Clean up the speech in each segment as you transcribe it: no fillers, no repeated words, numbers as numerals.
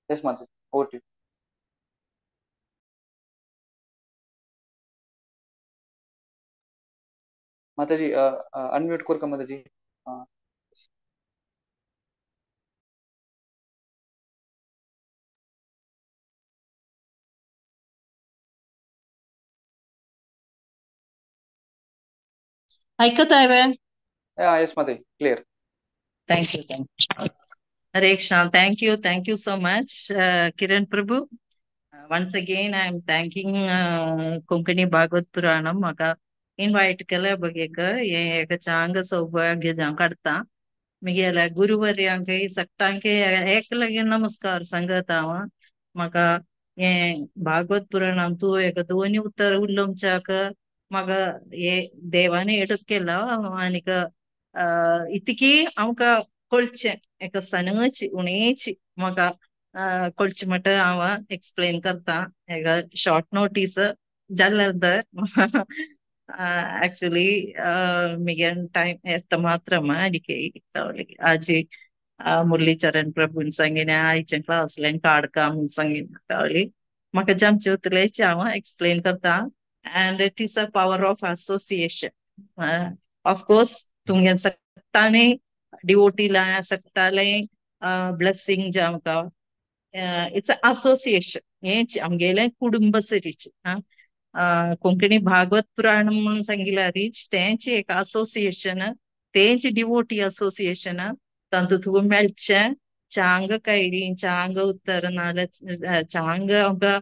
Yes Mataji, over to you. Mataji, unmute Korka Mataji. ऐकत आहे वे? Yes Mataji, clear. Thank you, thank you. Hare Krishna. Thank you so much, Kiran Prabhu. Once again, I am thanking Konkani Bhagavat Puranam. म्हाका invite केल्या बघेक हे एक चांग सौभाग्य जावं काडटा. मुगेल्या गुरुवर्यांकय सगळ्यांकय एक लागीं नमस्कार सांगत हांव. म्हाका हे भागवत पुराणान तूं एक दोनी उतर उलोवच्याक म्हाका हे देवाने एडक केला आनीक इतकी आमकां कळचें एका सनची उणेची म्हाका कळचें म्हणटा हांव एक्सप्लेन करता. एका शॉर्ट नोटीस जाल्यार तर एक्चुअली मिगे टायम येता मात्र आनीक आजी मुरलीचरण प्रभून सांगिना आयच्या क्लासल्यान काडका म्हूण सांगिना म्हाका जमचें उतलेच हांव एक्सप्लेन करता. And it is a power of association. Of course तुमगे सगळ्यांनी डिवोटीला सगळ्यांनी ब्लेसिंग जे आमकां it's a association. हेंच आमगेलें कुटुंब सरीच. कोंकणी भागवत पुराण म्हणून सांगिल्यार तेंच एक असोसिएशन, तेंच डिवोटी असोसिएशन. तातूंत तुका मेळचें चांग कैरी चांग उत्तर नाल्यार चांग आमकां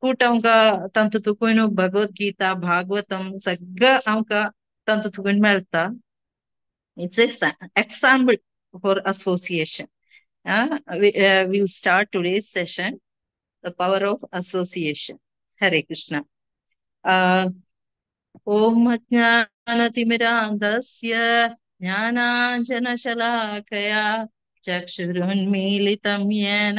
कूट आमकां तातूंत तुकून भगवत गीता भागवतम सगळं आमकां तातूंत तुकून मेळटा. It's example for association. Will start today's session, the power of association. Hare Krishna. Om अज्ञानतिमिरान्धस्य ज्ञानाञ्जनशलाकया चक्षुरुन्मीलितं येन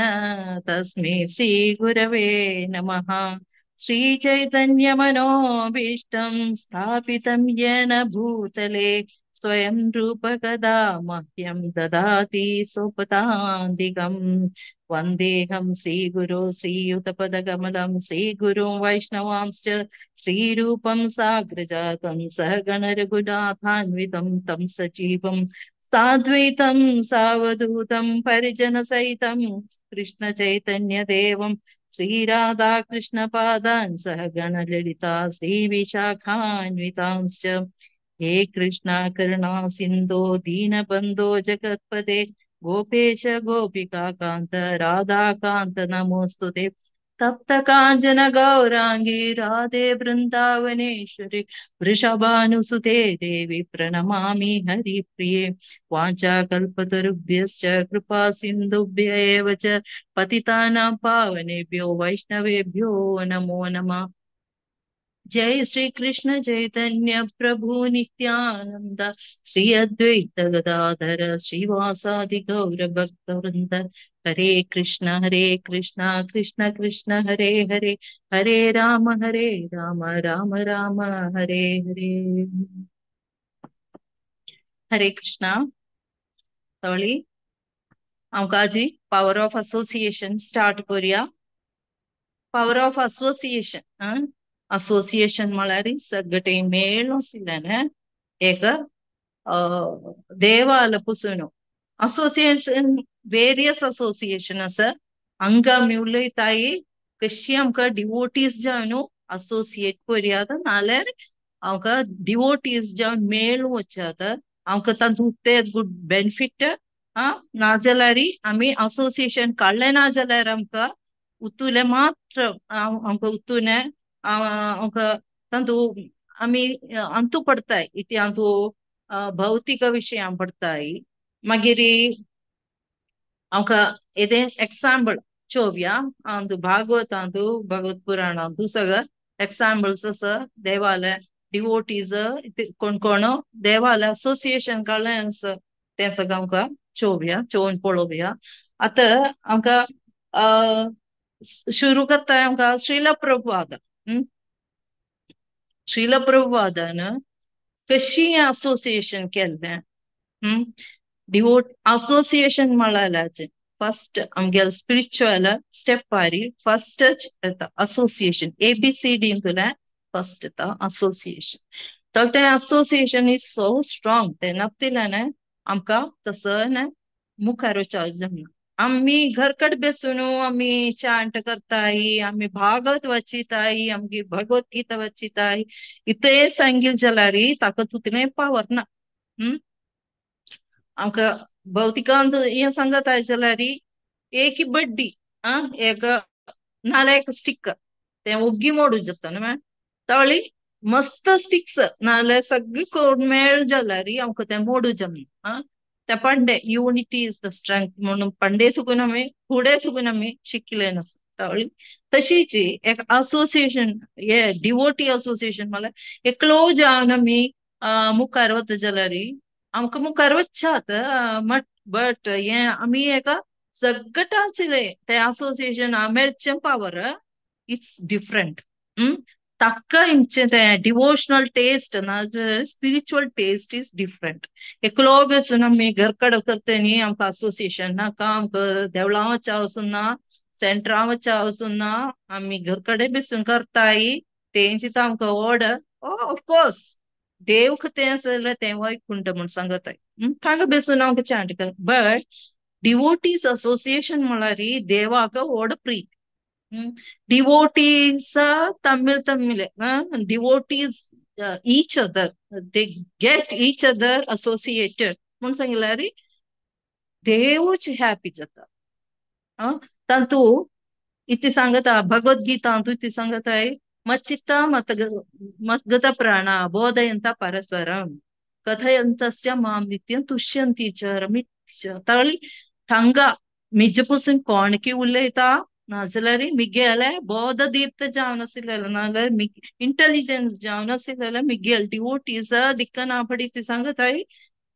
तस्मै श्रीगुरवे नमः. श्रीचैतन्यमनोभीष्टं स्थापितं येन भूतले स्वयं रूप कदा मह्यं ददाति स्वपदान्तिकं. वन्देऽहं श्रीगुरो श्रीयुतपदकमलं श्रीगुरुं वैष्णवांश्च श्रीरूपं साग्रजातं सहगणरघुनाथान्वितं तं सजीवं साद्वैतं सावधूतं परिजनसहितं कृष्णचैतन्यदेवं श्रीराधाकृष्णपादान् सहगणललिता श्रीविशाखान्वितांश्च. हे कृष्णा करुणा सिन्धो दीनबन्धो जगत्पते गोपेश गोपिकाकान्त राधाकान्त नमोऽस्तुते. तप्त काञ्चन गौराङ्गी राधे वृन्दावनेश्वरि वृषभानुसुते देवी प्रणमामि हरिप्रिये. वाञ्छाकल्पतरुभ्यश्च कृपा सिन्धुभ्य एव च पतितानां पावनेभ्यो वैष्णवेभ्यो नमो नमः. जय श्री कृष्ण चैतन्य प्रभु नित्यानंद श्री अद्वैत गदाधर श्रीवासादि गौर भक्त वृंद. हरे कृष्ण कृष्ण कृष्ण हरे हरे हरे राम राम राम हरे हरे. हरे कृष्णा. तोळी आमकां आजी पावर ऑफ असोसिएशन स्टार्ट करूया. पावर ऑफ असोसिएशन, असोसिएशन म्हळ्यार सगळे मेळ आशिल्ल्यान एक देवाल पुसून असोसिएशन, वेरियस असोसिएशन आसा. हांगा आमी उलयताय कशी आमकां डिवोटीज जावन न्हू असोसिएट करूया, नाल्यार आमकां डिवोटीज जावन मेळ वचात आमकां तातूंत ते गुड बेनिफीट. नाजाल्यार आमी असोसिएशन काडलें ना जाल्यार आमकां उतुलें मात्र आमकां उतून आमकां तातूंत आमी अंतू पडताय इति अंतू भौतिक विशयां पडताय. मागीर आमकां येदें एग्जाम्पल चोवया. अंतू भागवतांतू भगवत पुराणांतू सगळं एग्जाम्पल्स आसा. देवाले डिवोटीज कोण कोण देवाले असोसिएशन काडलें आसा तें सगळें आमकां चोवया, चोवन पळोवया. आतां आमकां सुरू करता आमकां श्रील प्रभुपाद. श्रील प्रभुपादान कशी असोसिएशन केल्लें? डिवोट असोसिएशन म्हळ्यार फर्स्ट आमगेले स्पिरिच्युअल स्टेप आरी फर्स्ट येता असोसिएशन. ABCD तुला फर्स्ट येता असोसिएशन. तर तें असोसिएशन is so strong, तें नासतिल्यान आमकां तसं ना मुखार वचपाक जमना. आमी घरकट बेसून आमी चांट करताय, आमी भागवत वाचिताय, आमगे भगवत गीता वाचिताय, इतलें सांगील जाल्यार ताका तितलें पावर ना. आमकां भौतिकांत हें सांगताय जाल्यार एक बड्डी एक नाल्यार एक स्टिक तें ओग्गी मोडू जाता न्हू तळी मस्त स्टिक्स नाल्यार सगळी कोण मेळ जाल्यार आमकां तें मोडू जमना. त्या पंडे युनिटी is the strength म्हणून पंडे थुकून आमी फुडें थुकून आमी शिकले नासता. तशीच एक असोसिएशन हे डिवोटी असोसिएशन म्हळ्यार एकलो जावन आमी मुखार वता जाल्यार आमकां मुखार वचशात, बट हे आमी एका सगळ्याचें ते असोसिएशन मेळचें पावर it's different. ताका इंचे तें डिवोशनल टेस्ट नाजाल्यार स्पिरिच्युअल टेस्ट is different. एकलो बेसून आमी घरकड करता न्ही, आमकां असोसिएशन नाका, आमकां देवळां वचचें वचून ना, सेंटरां वचचें वचून ना, आमी घरकडे बेसून करताय तेंची आमकां ओड. ऑफकोर्स देव तें आसा जाल्यार तें वैकुंठ म्हूण सांगताय, थांगा बेसून आमकां चांट कर. बट डिवोटीज असोसिएशन म्हळ्यार देवाक व्हड प्रीत. Devotees Tamil Tamil devotees each other, they get each other associated म्हूण सांगल्यार देवूच हॅपी जाता. तांतू इति सांगता भगवद्गीता इति सांगताय मच्चित्ता मद्गत प्राण बोधयंत परस्परम कथयंतश्च मां नित्यं तुष्यन्ति च रमिति च. तळी थांगा मिज पसून कोणकी उलयता नाजाल्यार मिगेले बोधदीप्त जावन आशिल्लें नाजाल्यार इंटेलिजन्स जावन आशिल्लें मिगेल डिवोटीज दिक्कना पडी ती सांगताय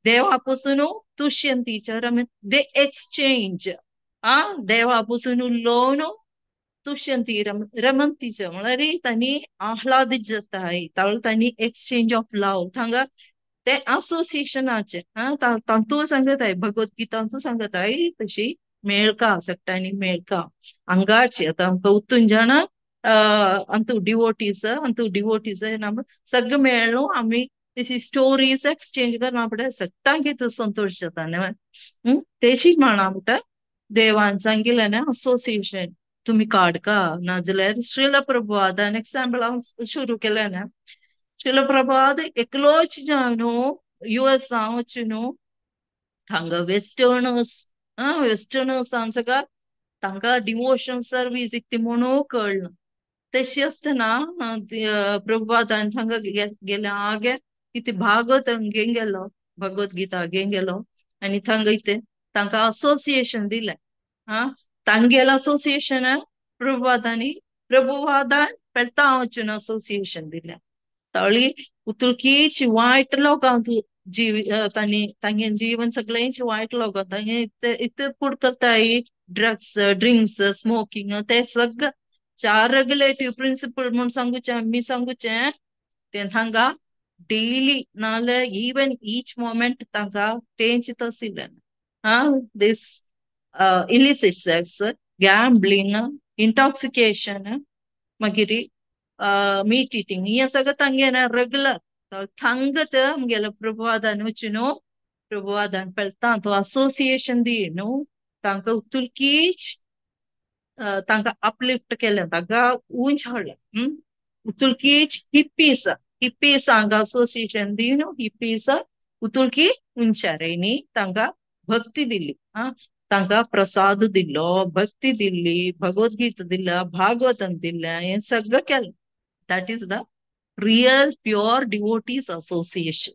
देवा पसून तुष्यन्ति च रमिति दे एक्सचेंज. देवा पसून उलोवन तुष्यन्ति रमंती च म्हळ्यार तांणी आह्लादित जाताय, तांणी एक्सचेंज ऑफ लव थांगा ते असोसिएशनाचे. तांतू सांगताय भगवद्गीतांतू सांगताय तशी मेळका सगळ्यांनी मेळका हांगाची. आतां आमकां उत्तून जाणा अंतू डिवोटीज अंतू डिवोटीज सगळें मेळ्ळो आमी तशी स्टोरीज एक्सचेंज करना पडटा, सगळ्यांक संतोश जाता न्हू. तेशीच म्हणा म्हणटा देवान सांगिल्लें न्हू असोसिएशन तुमी काडका नाजाल्यार श्रील प्रभुपादान एग्जाम्पल हांव सुरू केलें न्हू. श्रील प्रभुपाद एकलोच जावन न्हू युएस वचून न्हू थांगा वेस्टर्नर्स वेस्टर्नर्स सगळं तांकां डिवोशन सर्वीस इतली म्हणून कळना. तशी आसतना प्रभुपादान थांगा गेले आगे इथे भागवत घेवन गेलो, भगवद्गीता घेवन गेलो आनी थांगा इथे तांकां असोसिएशन दिलें. तांगेलें असोसिएशन प्रभुपादांनी प्रभुपादान पेलता वचून असोसिएशन दिलें. तळी उतुलकीच वायट लोकांक जीव तांणी तांगे जीवन सगळेंच वायट लोकांक तांगे इतले फूड करताय ड्रग्स ड्रिंक्स स्मोकिंग ते सगळं चार रेगुलेटिव्ह प्रिंसिपल म्हूण सांगूचें आमी सांगूचें तें थांगा डेली नाल्यार इवन ईच मोमेंट तांकां तेंच तशिल्लें. This illicit sex, gambling, intoxication, मागीर मीट इटिंग हें सगळें तांगे रेगुलर थांगत आमगेल्या प्रभुपादान वचून न्हू प्रभुपादान पेलता तो असोसिएशन दी न्हू तांकां उतुलकीच तांकां अपलिफ्ट केलें, तांकां उंच हाडलें. उतुलकीच हिप्पीस हिप्पीस हांगा असोसिएशन दी न्हू हिप्पीस उतुलकी उंचार तांकां भक्ती दिली. तांकां प्रसाद दिल्लो, भक्ती दिल्ली, भगवद्गीता दिल्या, भागवतम दिल्लें, हें सगळें केलें. That is the real pure devotees association.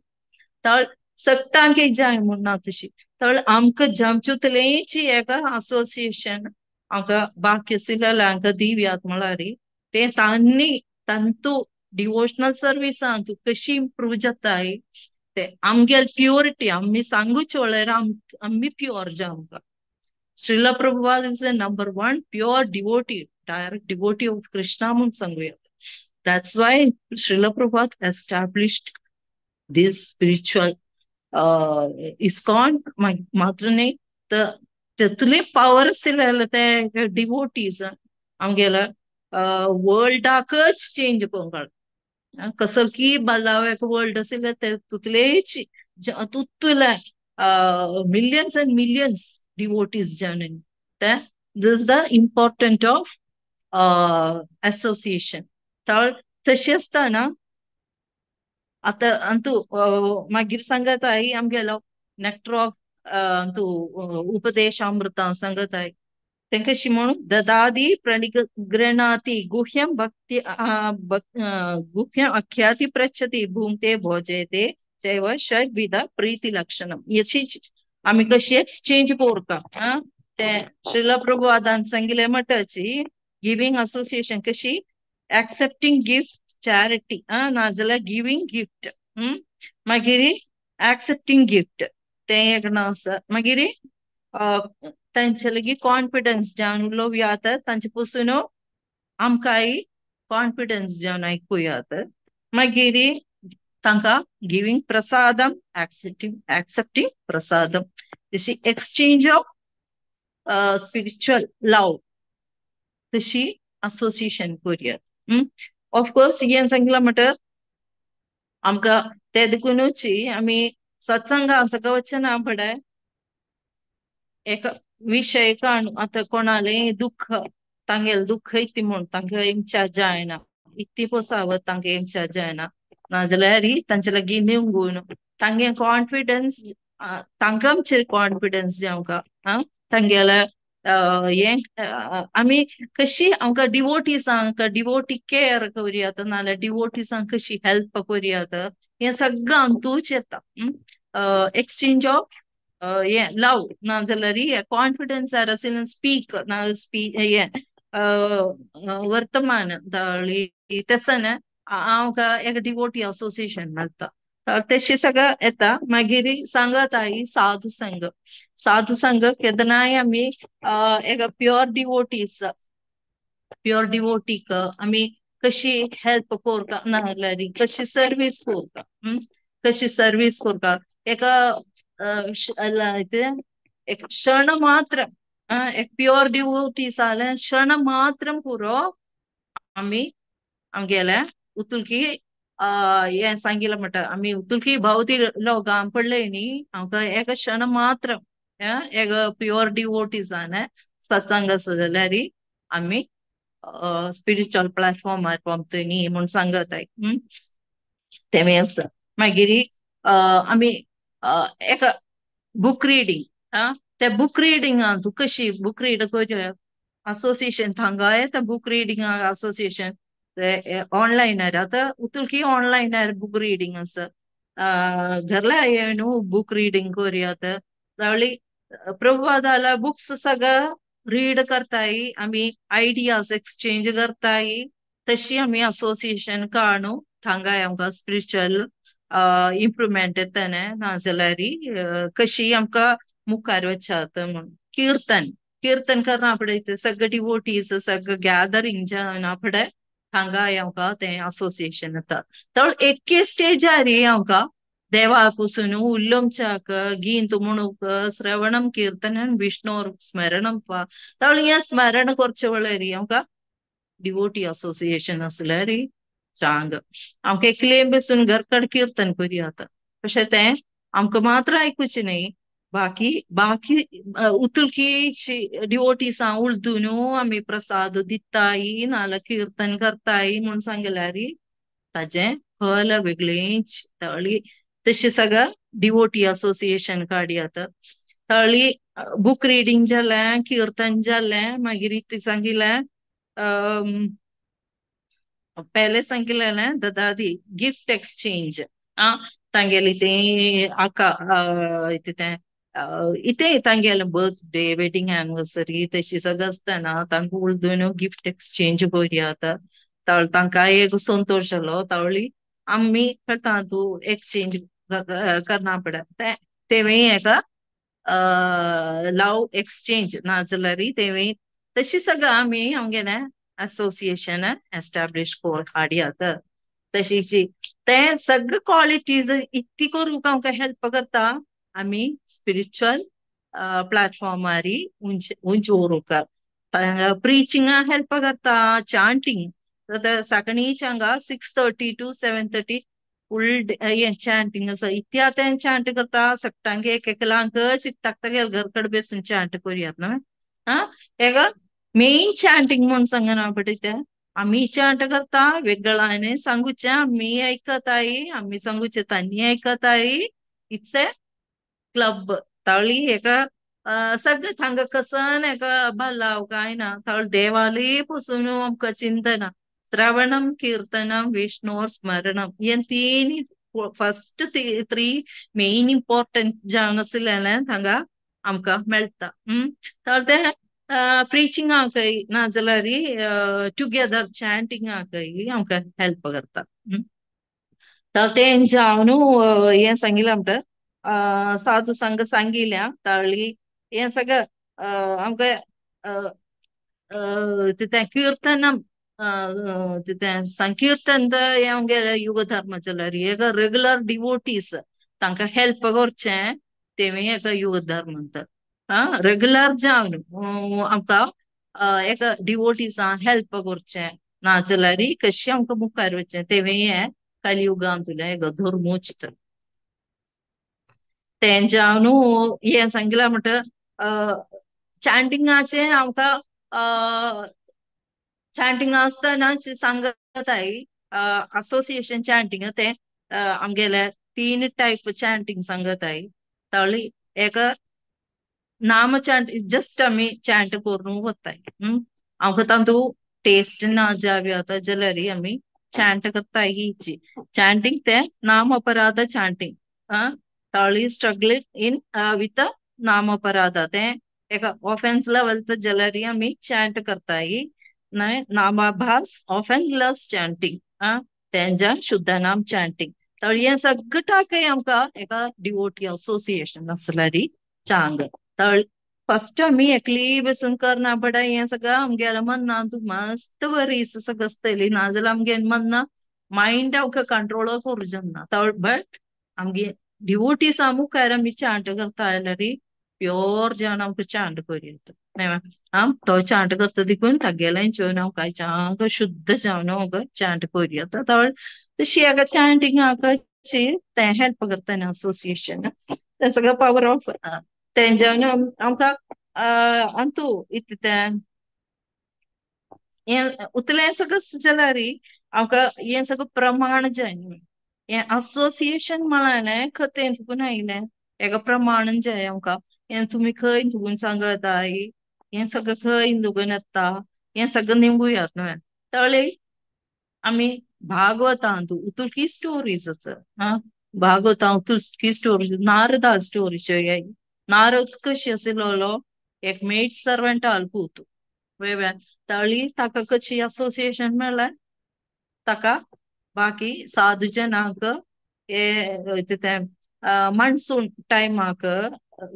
तळ सगळ्यांक जाय म्हूण ना तशी तळ आमकां जमचुतलेंच एका असोसिएशन आमकां बाकी आशिल्ल्या आमकां दिव्यात म्हळ्यार ते तांणी तांतू डिवोशनल सर्विसान तूं कशी इम्प्रूव जाताय ते आमगेल प्युरिटी आमी सांगूच वळ्यार आमी प्युअर जावंक. Srila Prabhupada is the number 1 pure devotee, direct devotee of Krishna म्हूण सांगूया. That's why Srila Prabhupada established this spiritual ISKCON मात्र न्ही तर तेतुले पावर आशिल्ले ते डिवोटीज आमगेले वर्ल्डाकच चेंज करूंक काड कसो की बदलाव एक वर्ल्ड आशिल्ले ते तुतलेच तुतले मिलियन्स एंड मिलियन्स डिवोटीज जावन ते this the important of association. तर तशें आसतना आतां अंतू मागीर सांगत आई आमगेलो नेक्टर ऑफ अंतू उपदेशामृता सांगत आई तेंका कशी म्हणून ददादी प्रणिगृणाति गुह्यं भक्ति गुह्यं आख्याति पृच्छति भुङ्क्ते भोजयते चैव षड्विध प्रीति लक्षणम. याची आमी कशी एक्सचेंज करता ते श्रील प्रभुपादान सांगिल्लें म्हणटाची गिवींग असोसिएशन कशी एक्सेप्टींग गिफ्ट चॅरिटी नाजाल्यार गिवींग गिफ्ट मागीर एक्सेप्टींग गिफ्ट तें एक ना आसा. मागीर तांचे लागीं कॉन्फिडन्स जावन उलोवया तांचे पसून आमकांय कॉन्फिडन्स जावन आयकुया. मागीर तांकां गिवींग प्रसादम एक्सेप्टींग एक्सेप्टींग प्रसादम तशी एक्सचेंज ऑफ स्पिरिच्युअल लव तशी असोसिएशन करूया. ऑफकोर्स हें सांगलां म्हणटर आमकां ते देखूनच आमी सत्संगा सगळं वचना फुडें एक विशय काण आतां कोणालें दुख्ख तांगेलें दुख्ख इतलें म्हूण तांकां इन्चार्ज जायना इतली पोसावत तांकां इन्चार्ज जायना नाजाल्यार तांचे लागीं निवगून तांगे कॉन्फिडन्स तांकां आमचेर कॉन्फिडन्स जावंक आं तांगेले हें आमी कशी आमकां डिवोटीसांक डिवोटी केअर करुया नाजाल्यार डिवोटीसांक कशी हेल्प करुया हें सगळें अंतूच येता. एक्सचेंज ऑफ हें लव नाजाल्यार कॉन्फिडन्स आशिल्ल्यान स्पीक ना स्पी हें वर्तमान तसना आमकां एक डिवोटी असोसिएशन मेळटा तशें सगळें येता. मागीर सांगत आई साधू संघ साधू संघ केन्नाय आमी एक प्युअर डिवोटीज प्युअर डिवोटीक आमी कशी हेल्प करता नाजाल्यार कशी सर्वीस करता कशी सर्वीस करता एका एक क्षण मात्र एक प्युअर डिवोटी जाल्यार क्षण मात्र पुरो आमी आमगेले उतुलकी हें सांगिल्लें म्हणटा आमी उतुलकी भोवती लोकां पडले न्ही आमकां एक क्षण मात्र एक प्युअर डिवोटी जावन सत्संग आसा जाल्यार आमी स्पिरिच्युअल प्लॅटफॉर्मार पावता न्ही म्हूण सांगत तें आसा. मागीर आमी एक बूक रिडींग ते बूक रिडींगा तूं कशी बूक रीड करूया असोसिएशन थांगा येता बूक रिडींग असोसिएशन ऑनलायनार आतां उतुलकी ऑनलायनार बूक रिडींग आसा घरला न्हू बूक रिडींग करूया. जावळी प्रभुपादाला बुक्स सगळं रीड करताय आमी आयडियाज एक्सचेंज करताय तशी आमी असोसिएशन काणू थांगाय आमकां स्पिरिच्युअल इम्प्रुवमेंट येताने नाजाल्यार कशी आमकां मुखार वचात म्हूण. कीर्तन कीर्तन करना फुडें सगळे डिवोटीज सगळे गॅदरींग जायना फुडें हांगा आमकां तें असोसिएशन येता. तर एके स्टेजार आमकां देवा पसून उल्लोमच्याक गीत म्हणूंक श्रवणम कीर्तनम विष्णोर स्मरणम तळ हें स्मरण करचे वेळार आमकां डिवोटी असोसिएशन आसल्यार चांग आमकां एकले बसून घरकड कीर्तन करूया. तशें तें आमकां मात्र आयकुचें न्ही बाकी बाकी उतुलकी डिवोटीसां उलदून आमी प्रसाद दिताय नाजाल्यार कीर्तन करताय म्हूण सांगल्यार ताजें फल वेगळेंच. तळी तशें सगळें डिवोटी असोसिएशन काडया. तळी बूक रिडींग जालें कीर्तन जालें मागीर तें सांगिल्लें पयलें सांगिल्लें ददादी गिफ्ट एक्सचेंज आं तांगेली तें आका तें इतें तांगेलें बर्थडे वेडींग एनिवर्सरी तशी सगळें आसतना तांकां उलदून गिफ्ट एक्सचेंज करूया. तांकां एक संतोश जालो तावळी आमी तातूं एक्सचेंज करना पडटा तेंवूय एका लव एक्सचेंज नाजाल्यार तेंवूय तशें सगळें आमी आमगेलें असोसिएशन एस्टाब्लीश हाडया. तशीच तें सगळे क्वॉलिटीज इतली करूंक आमकां हेल्प करता आमी स्पिरिच्युअल प्लॅटफॉर्मारी उंच उंच उरूंक प्रीचिंगा हेल्प करता चांटिंग सकाळींच हांगा 6:30 to 7:30 फुल हें चांटिंग आसा इत्या तें चांट करता सगटांक एक एकलांक चित्ताक तागेल घर कडेन बेसून चांट करुयात न्हय आं हेका मेन चांटिंग म्हूण सांगना बट तें आमी चांट करता वेगळ्याने सांगूचें आमी आयकताय आमी सांगूचें तांणी आयकताय it's a club ताळी हेका सगळें थांगा कसन हेका बल्लाव काय ना ताळ देवाली पसून आमकां चिंतना श्रवणम कीर्तनम विष्णोर स्मरणम हे तीन फर्स्ट थ्री मेन इम्पॉर्टंट जावन आशिल्लें हांगा आमकां मेळटा. तर तें प्रिचिंगाकय नाजाल्यार टुगेदर चांटिंगाकय आमकां हेल्प करता. तर तें जावन हें सांगिल्लें आमकां साधू संघ सांगिल्ल्या ताळी हें सगळें आमकां तें कीर्तनम तें संकीर्तन हें आमगेलें युगधर्म जाल्यार एक रेगुलर डिवोटीज तांकां हेल्प करचें तेमी एका युगधर्म म्हणटात. आं रेगुलर जावन आमकां एका डिवोटीजां हेल्प करचें नाजाल्यार कशें आमकां मुखार वचचें तेमी हें कलियुगांतलें एक धर्मूच तें जावन हें सांगिलां म्हणटा चांटिंगाचें आमकां चांटिंग आसतना सांगताय असोसिएशन चांटिंग तें आमगेले तीन टायप चांटिंग सांगताय. ताळी एक नाम चांट जस्ट आमी चांट करून वताय आमकां तातूंत टेस्ट ना जावी आतां जाल्यार आमी चांट करताय हीची चांटिंग तें नाम अपराध चांटिंग. आं ताळी स्ट्रगल इन विथ नाम अपराध तें एका ऑफेन्स लेवल जाल्यार आमी चांट करताय नामाभास ऑफेन्सलेस चांटिंग. आं तेंच्या शुद्ध नाम चांटिंग. तर हें सगळ्याकय आमकां एका डिवोटी असोसिएशन आसल्यार चांग. तर फर्स्ट आमी एकली बसून करना बट हें सगळें आमगेलें मनान तूं मस्त बरी सगळं आसतली नाजाल्यार आमगे मना मायंड आमकां कंट्रोल करूं जायना. बट आमगे डिवोटीसा मुखार आमी चांट करता जाल्यार प्योर जावन आमकां चांट करूं येता. आं तो चांट करता देखून तागेलें जेवन आमकां चांग शुद्ध जावन आमकां चांट करूं येता. तर तशी एका चांटिंगाक तें हेल्प करता न्ही असोसिएशन तें सगळें पावर ऑफ तें जावन आमकां अंतू इतलें तें हें उतलें सगळें जाल्यार आमकां हें सगळें प्रमाण जाय न्हू. हें असोसिएशन म्हळ्यार खंय तुकून आयलें एका प्रमाण जाय आमकां. हें तुमी खंय तुकून सांगताय हें सगळें खंय दुगून येता हें सगळें निवळयात न्हय. तळी आमी भागवतांत उतुलकी स्टोरीज आसा. आं भागवतां उतुलकी स्टोरीज नारदा स्टोरीज नारद कशी आशिल्लो एक मेड सर्वंट पूत वेव्या तळी ताका कशी असोसिएशन मेळ्ळें ताका बाकी साधू जनांक हे तें मानसून टायमाक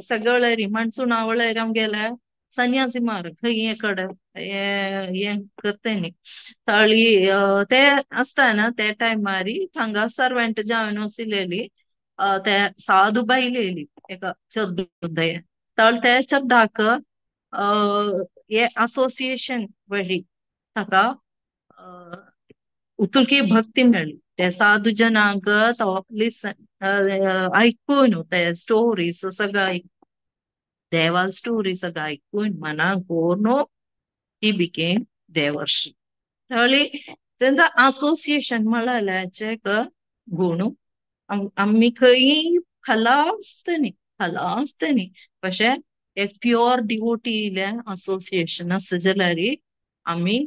सगळे मानसून आवळ्यार आमगेले संन्यासी मार खंय कडेन हें करता न्ही. तळी ते आसतना ते टायमार हांगा सर्वंट जावन आशिल्ली ते साधू बायलेली एका चर्दुदय तळ ते चर्दाक हे असोसिएशन वळी ताका उतुलकी भक्ती मेळ्ळी. ते साधू जनांक तो लिसन आयकून ते स्टोरीज सगळं देवा स्टोरी सगळं आयकून मनाक करून he became देवर्षी. तळी तेंचा असोसिएशन म्हळ्याचे एक गुण आमी खंय खाला आसता न्ही खाला आसता न्ही कशें एक प्योर डिवोटी असोसिएशन आसा जाल्यार आमी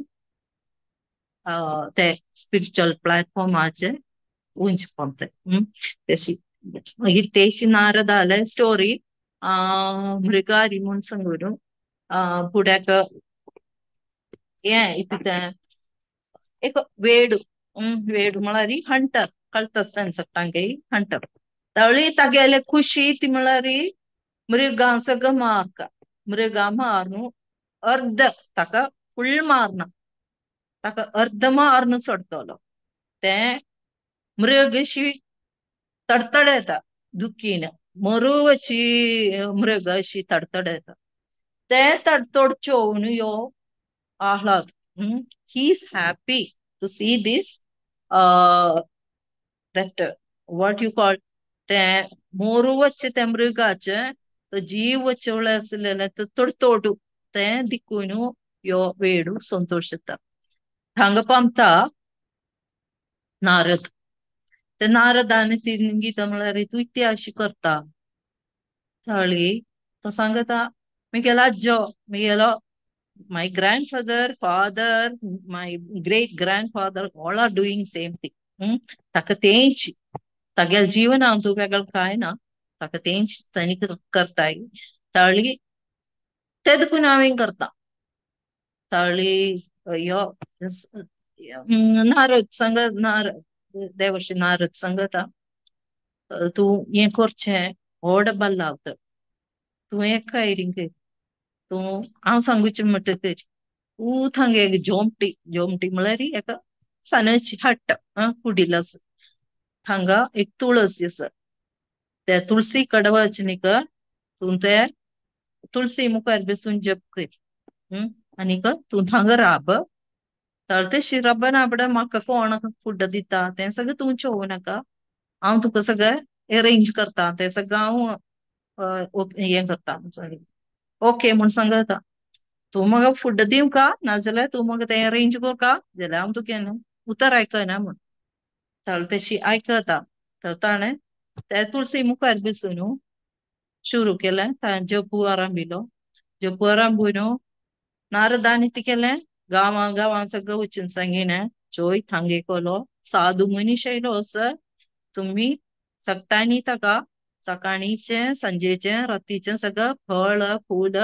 ते स्पिरिच्युअल प्लॅटफॉर्माचे उंच पावताय. तशी मागीर तेची नारदाले स्टोरी मृगारी म्हूण सांगून फुड्याक हें इतलें एक वेड वेड म्हळ्यार हंटर कळटा आसतना सगळ्यांकय हंटर तळी तागेले खुशी ती म्हळ्यार मृगां सगळं मारता मृगां मारून अर्द ताका फुल मारना ताका अर्द मारून सोडटलो तें मृग अशी तडतड येता दुखीन मरुवची मृग अशी तडतड येता ते तडतड चोवन यो आह्लाद. He is happy to see this that what you call ते मोरुवचे ते मृगाचे तो जीव वचवळे आसलेले तोडतोडू ते दिकून यो वेडू संतोष येता. हांगा पामता नारद ते नारदान ती गीता म्हळ्यार तूं इत्या अशी करता थळी तो सांगता मिगेलो आज्जो मिगेलो my grandfather, father, my great grandfather all are doing same thing. ताका तेंच तागेल जीवन हांव तूं वेगळें कांय ना ताका तेंच तांणी करताय तळी ते देखून हांवें करता. तळी यो नारद सांग नारद देवर्षी नारद सांगता तूं हें करचें व्हड बल्लावता तूं एक कायरिंग तूं हांव सांगूचें म्हणटकीर तूं थांगे एक जोमटी जोमटी म्हळ्यार एका सानाची हट्ट कुडील आसा हांगा एक तुळस आसा त्या तुळसी कडवाच न्ही का तूं ते तुळसी मुखार बसून जप कर आनीक तूं थांगा राब तर ते राबना आपडे म्हाका कोण फूड दिता तें सगळें तूं चोवू नाका हांव तुका सगळें अरेंज करता तें सगळें हांव हें करता. ओके म्हूण सांगता तूं म्हाका फूड दिवका नाजाल्यार तूं म्हाका तें अरेंज करका जाल्यार हांव तुगे न्हू उतर आयकना म्हूण. तर तशी आयकता तर ताणें ते तुळसी मुखार बसून सुरू केलें ताणें जपू आरंभिलो जपू आरंभून नारदान ती केलें गांवां गांवां सगळें वचून सांगिना चोय थांगे कोलो साधू मनीस आयलो सर तुमी सगळ्यांनी ताका सकाळीचें सांजेचें रातीचें सगळें फळ फूल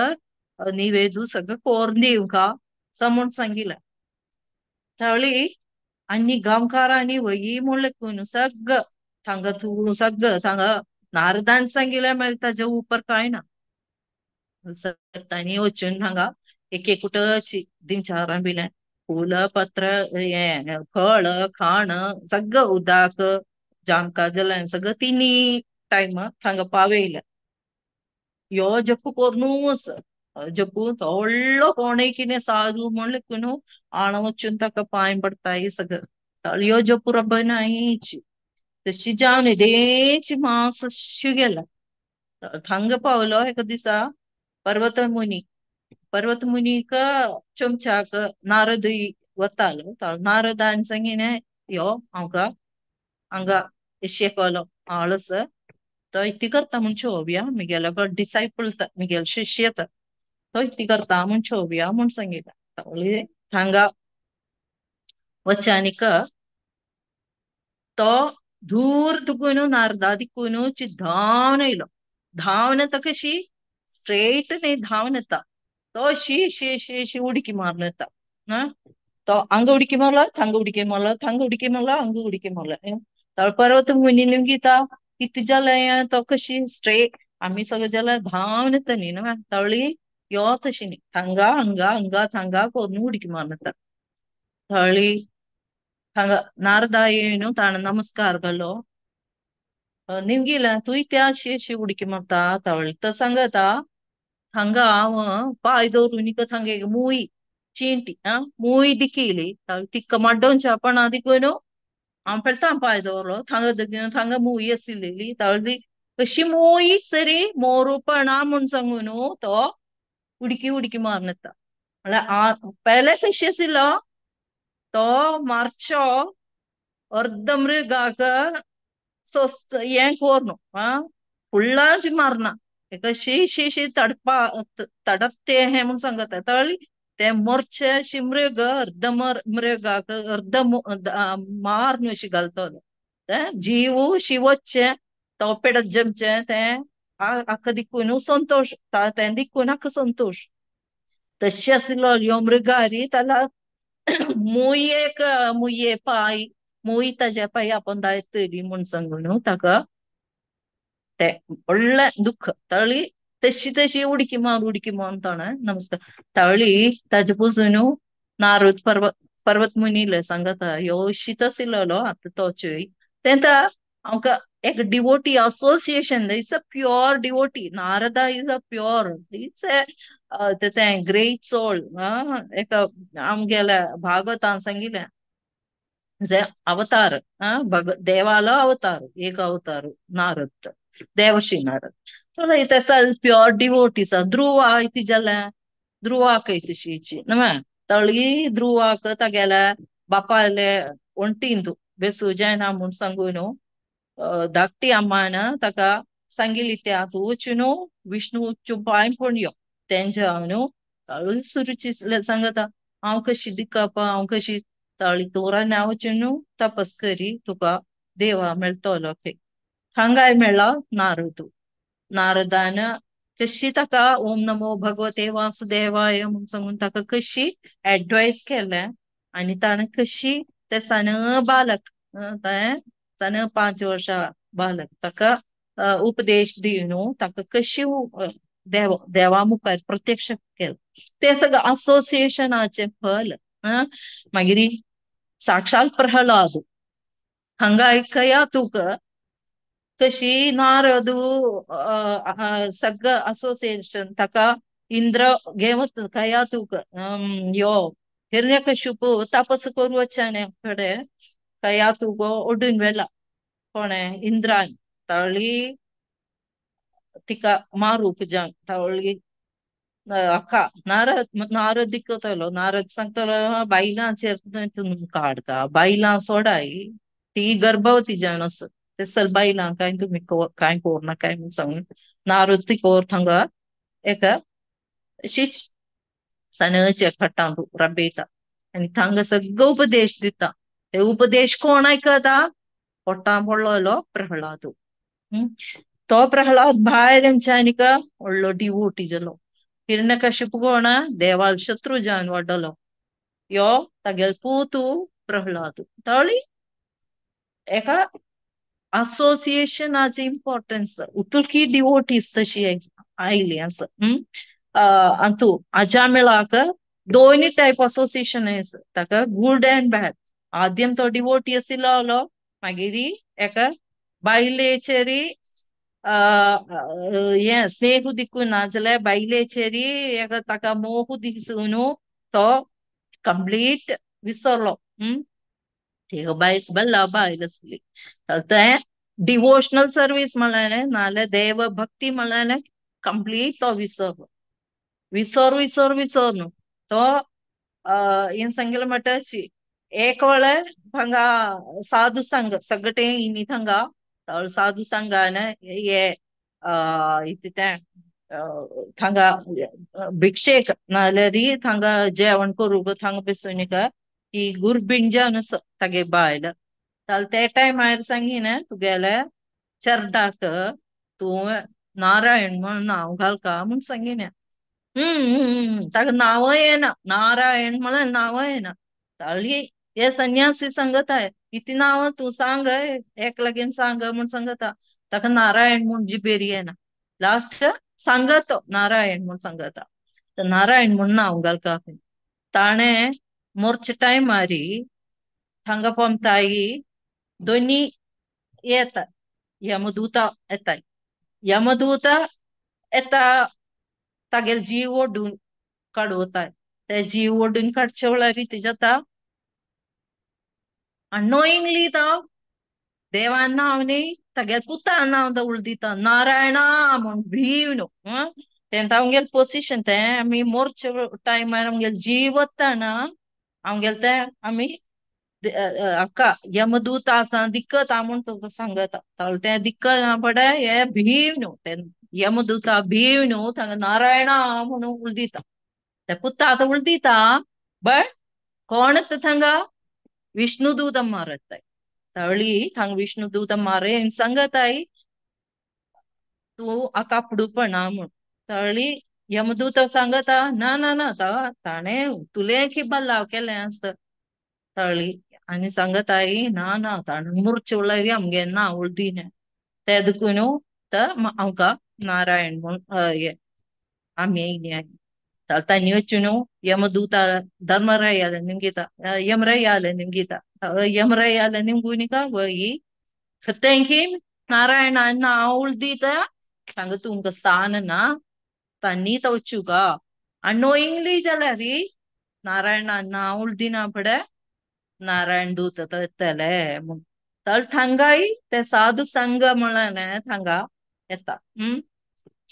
निवेदू सगळें कोरून दिवका असो म्हूण सांगिलें. त्यावेळी आनी गांवकारांनी वही म्हणलें सगळं थांगा तूं सगळं थांगा नारदान सांगिलें मागीर ताजे उपर कांय ना. सगळ्यांनी वचून हांगा एक एकूटची दिवच्या आरंभिलें फूल पत्र हें फळ खाण सगळं उदक जामकां जालें सगळं तिनी टायम थांगा पावयलें. यो जप्पू कोर्नूच जप्पू तो व्हडलो कोणूय कितें साधू म्हणलें न्हू आण वचून ताका पांय पडताय सगळं यो जप्पू रब्बनायची तशी जावन येदेची मास अशी गेला. थांगा पावलो एका दिसा पर्वत मुनी पर्वत मुनीक चमच्याक नारद वतालो नारदान सांगिने यो हांगा हांगा शेकलो आळस तो इतली करता म्हूण चोवया मिगेलो डिसायपल मिगेल शिष्य तो इतली करता म्हूण चोवया म्हूण सांगितलें. थांगा वचानिक तो दूर दुकून नारदा दिकून धांवन येयलो धांवन येता कशी स्ट्रेट न्ही धांवन येता तो शी शी शी शी उडकी मारून येता. तो हांगा उडकी मारलो थांगा उडकी मारलो थांगा उडकी मारलो हांगा उडकी मारलो. तर पर्वत मुनी निमगिता कितें जालें तो कशी स्ट्रेट आमी सगळें जाल्यार धांवन येता न्ही न्हू तळी यो तशी न्ही थांगा हांगा हांगा थांगा करून उडकी मारून येता. थळी थांगा नारदा येवन ताणें नमस्कार केलो निमगिलें तूं त्या अशी अशी उडकी मारता तळी तो सांगता थांगा हांव पांय दवरून थांगा एक मूय चिंटी आं मूय दिकिली तिका माड्डोवच्या पण दिकून हांव पेलता पांय दवरलो थांगा देखून थांगा मूय आशिल्ली तळी कशी मूय सरी मोरूपणा म्हूण सांगू न्हू तो उडकी उडकी मारून येता. म्हळ्यार पयले कशी आशिल्लो तो मारचो अर्द मृगाक सोस्त हें कोर न्हू आं फुल्लाच मारना एका शी शी शी तडपा तडपते हें म्हूण सांगता तळी ते मोरचे अशी मृग अर्द मृगाक अर्द मारून अशी घालतलो तें जीव शी वचचें तो पेडत जमचें तें हाका दिकून संतोश तें दिकून हाका संतोश तशें आशिल्लो ह्यो मृगारी ताला मुयेक मुये पांय मूय ताज्या पांय आपूण दायतली म्हूण सांगू न्हू ताका ते व्हडलें दुख्ख तळी तशी तशी उडकी मारून ताणें नमस्कार तळी ताजे पसून नारद पर्वत मुनीले सांगता ह्यो शीत आशिल्लो आतां तो चोय तेंता आमकां एक devotee association, it's a pure devotee. Narada is a pure, it's a तें ग्रेट सोल. एक आमगेल्या भागवतान सांगिलें जे अवतार, देवालो अवतार, एक अवतार नारद, देवश्री नारद. तेसल प्योर डिवोटीस. ध्रुवा इति जालें, ध्रुवाक इति नव्हे तळी ध्रुवाक तागेल्या बापाले ஒंटींतू बेसू जायना म्हूण सांगून धाकटी अम्मान ताका सांगिली त्या तूं वचून विष्णूच्यो पांय पडून यो. तेंच्या हांव सुरुची सांगता हांव कशी दिकप, हांव कशी तळी तोरान वचून तपस करी तुका देवा मेळटलो. हांगाय मेळ्ळा नारद. नारदान कशी ताका ओम नमो भगवते वासुदेवाय म्हूण सांगून ताका कशी एडवायस केलें आनी ताणें कशी ते सन बालक, तें सन 5 वर्सां बालक ताका उपदेश दिवन ताका कशी देवा मुखार प्रत्यक्ष केलें. तें सगळें असोसिएशनाचें फल. मागीर साक्षात प्रहलाद हांगा कया तुका कशी नारद सगळं असोसिएशन ताका इंद्र घेवत कया तुका यो हिरण्यकश्यप तपस करू वचने कडे कया तुगो ओडून वेला कोणे इंद्रान तळी तिका मारूक जावन तळी अक्का नारद नारद दिकतलो. नारद सांगतलो बायलांचेर काडका, बायलां सोडाय, ती गर्भवती जावन आसा ते सल बायलां काय तुमी कांय कोर नाकाय म्हूण सांगून नारद ती कोर थांगा एका अशीच सनच्या खटांत रबयता आनी थांगा सगळो उपदेश दिता. ते उपदेश कोण आयकता? पोटां पडलेलो प्रहलाद. तो प्रहलाद भायर आमच्या व्हडलो डिवोटी जालो. हिरण्यकश्यप कोण? देवाल शत्रू जावन वाडलो. यो तागेलो पूत प्रहलाद. तळी एका असोसिएशनाची इम्पॉर्टन्स उतुलकी डिवोटीज तशी आयली आसा. अंतू अजामिळाक दोनी टायप असोसिएशन आसा ताका, गुड अँड बॅड. आद्यम तो डिवोटी आशिल्लो, मागीर एका बायलेचेरी हें स्नेह दिकून नाजाल्यार बायलेचेरी एका ताका मोह दिसून तो कंप्लीट विसरलो. बायल बल्ला बायल आसली. तें डिवोशनल सर्वीस म्हणलें नाजाल्यार देव भक्ती म्हणलें कंप्लीट तो विसरलो. विसर विसर विसर न्हू तो हें सांगलें म्हणटची एक वेळे थांगा साधू संग सगटे इनी थांगा साधू संघान हे इति तें थांगा भिक्षेक नाजाल्यार थांगा जेवण करूंक थांगा बसून ती गुरबीण जावन आसा तागे बायल. जाल्यार ते टायमार सांगिना तुगेल्या चरडाक तूं नारायण म्हूण नांव घालका म्हूण सांगिना. ताका नांवय येना, नारायण म्हळ्यार नांवय येना. ताळी हे संन्यासी सांगताय इती नांव तूं सांग एक लागीन सांग म्हूण सांगता, ताका नारायण म्हूण जिबेर येना. लास्ट सांगत नारायण म्हूण सांगता, नारायण म्हूण नांव घालका. ताणें मोर्चे टायमारी थांगा पोमताई दोनी येता, यमदूता येताय. यमदूता येता तागेलो जीव ओडून काडवताय. ते जीव ओडून काडचे वेळार कितें जाता, अनोइंगली तो देवान नांव न्ही तागेल्या पुता नांव तो उलदिता नारायणा म्हूण भीव न्हू. तें आमगेलें पोजिशन तें आमी मोर्चे टायमार आमगेलो जीव वतना आमगेलें तें आमी अक्का यमदूत आसा दिक्कत आ म्हूण तो सांगता. तें दिक्कत आ पडे हे भीव न्हू, तें यमदूता भीव न्हू तांगा नारायणा म्हणून उलदिता. ते पुता आतां उलदिता बट कोण थांगा विष्णुदूत मारताय. तळी थांग विष्णुदूत मारे सांगताय तूं आका पडना म्हूण. तळी यमदूत सांगता ना ना ना ताणें तुलें की बल्लाव केलें आसत. तळी आनी सांगताय ना ना ताणें मुर्चे उलयली आमगे ना उलदिना ते देखून आमकां नारायण म्हूण आमी येयली. तांणी वचून यमदूत धर्मरायाले निमगिता, यमरायाले निमगिता, यमरायाले निमगुनिका वही खतेंकी नारायणान नावूळ दिता थांगा तुमकां स्थान ना तांणी वचूका अनोइंगली जाल्यार नारायणान नावूळ दिना फुडें नारायण दूत येतले तर थांगाय ते साधू संघ म्हणलें थांगा येता.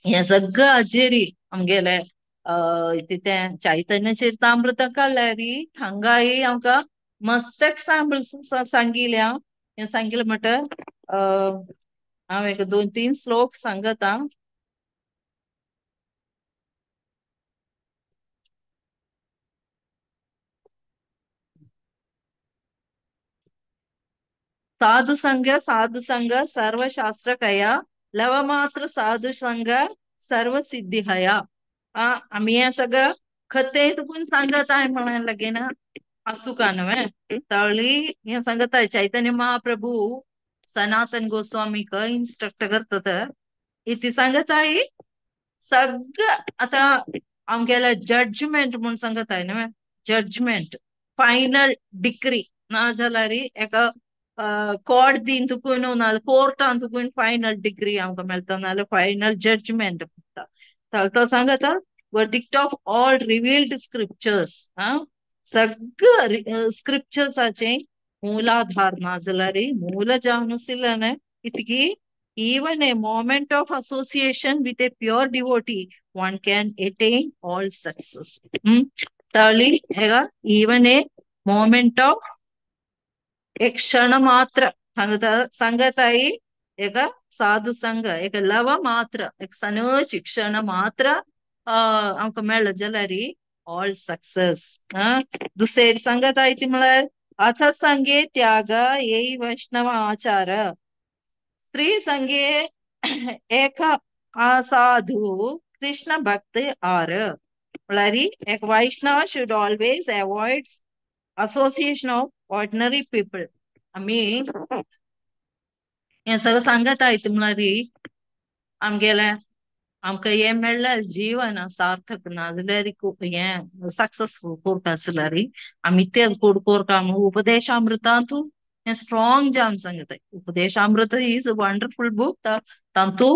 हें सगळं हाजेरी आमगेले तें चैतन्य चरितामृत काडल्यार थांगाय आमकां मस्त एग्जाम्पल सांगिल्या. हें सांगिलें म्हणटा हांव एक 2-3 श्लोक सांगता. साधु संग साधु संग सर्वशास्त्र कया लवमात्र साधु संग सर्व सिद्धी हया. आमी हें सगळं खतें तुकून सांगत आहे म्हणून लगे ना आसूं का न्हय तावळी हें सांगत आहे चैतन्य महाप्रभू सनातन गोस्वामीक इन्स्ट्रक्ट करतात इति सांगत आहे सगळं. आतां आमगेले जजमेंट म्हूण सांगत आहे न्हय, जजमेंट फायनल डिक्री ना जाल्यार एका कोर्ट दीन तुकून नाल्यार कोर्टान तुकून फायनल डिग्री आमकां मेळटा नाल्यार फायनल जजमेंट मेळटा. तो सांगता verdict of all revealed scriptures. सगळं स्क्रिप्चर्साचे मूलाधार ना जाल्यार मूल जावन आशिल्ल्यान इतकी even a moment of association with a pure devotee one can attain all success. ताळी हेगा इवन ए मोमेंट ऑफ एक क्षण मात्र सांगताई एक साधु संग एक लव मात्र एक सनोच क्षण मात्र आमकां मेळ्ळो जाल्यार ऑल सक्सेस. दुसरे सांगताय ती म्हळ्यार अथ संगे त्याग येई वैष्णव आचार स्त्री संगे एक साधु कृष्ण भक्त are. म्हळ्यार एक Vaishnava should always avoid association of ordinary people. आमी हें सगळं सांगत आयत म्हळ्यार आमगेलें आमकां हें मेळ्ळें जीवन सार्थक ना जाल्यार हें सक्सेसफूल करता आसल्यार आमी तेच कोड करता म्हणून उपदेशामृतांतू हें स्ट्रॉंग जावन सांगताय. Upadeshamrita is a wonderful book. तांतू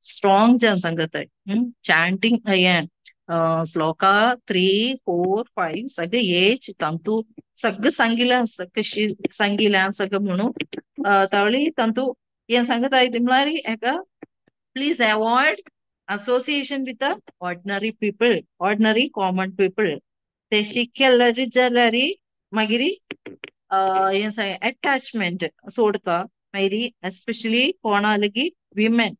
स्ट्रॉंग जावन सांगताय चांटिंग हें श्लोका 3, 4, 5 सगळे हेच तांतू सगळं सांगिल्लें आसा कशी सांगिल्लें सगळं म्हणून तावळी तांतू हें सांगता ती म्हळ्यार एका please avoid association with the ordinary people, ordinary common people. ते शिकेल्यार जाल्यार मागीर हें सांग अटॅचमेंट सोडका. मागीर एस्पेशली कोणा लागीं विमेन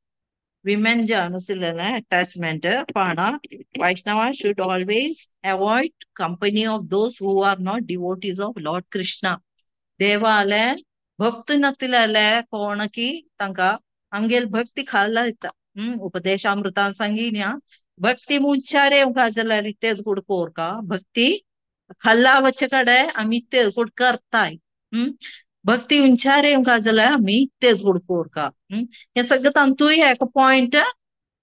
विमेन जावन आशिल्लें अटॅचमेंट पाणा. Vaishnava should always avoid company of those who are not devotees of Lord Krishna. देवाले भक्त नातिल्ले कोणाकी तांकां आमगेले भक्ती खाला येता. उपदेशामृतान सांगिन्या भक्ती मुंचारे जाल्यार तेच गोड कोरका भक्ती खाला वचे कडे आमी तेच गोड करताय. भक्ती उंचारे जाल्यार आमी तेच गोड कोरका. हें सगळें तांतूय एक पॉयंट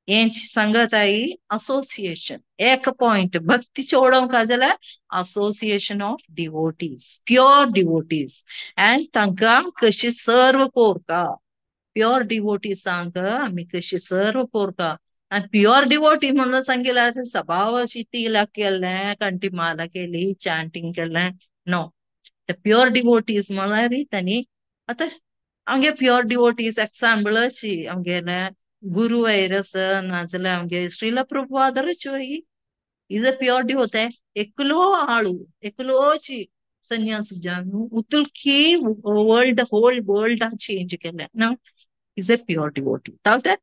हें सांगत आई असोसिएशन एक पॉयंट भक्ती चोडोवंक जाल्यार association of devotees pure devotees and तांकां कशी सर्व कोरका प्युअर डिवोटीसांक आमी कशी सर्व कोरका. आनी प्युअर डिवोटी म्हणून सांगिल्ल्यार सभाव अशी तिला केलें कंठी माला केली चांटींग केलें नो. ते प्युअर डिवोटीज म्हळ्यार तांणी आतां आमगे प्युअर डिवोटीज एग्जाम्पल अशी आमगेले गुरु वैरस नाजाल्यार आमगे Srila प्रभुपादरच is a pure devotee. एकलो आळू एकलोची संन्यासी जावन उतुलकी वर्ल्ड होल वर्ल्ड चेंज केलें ना is a pure devotee. तावते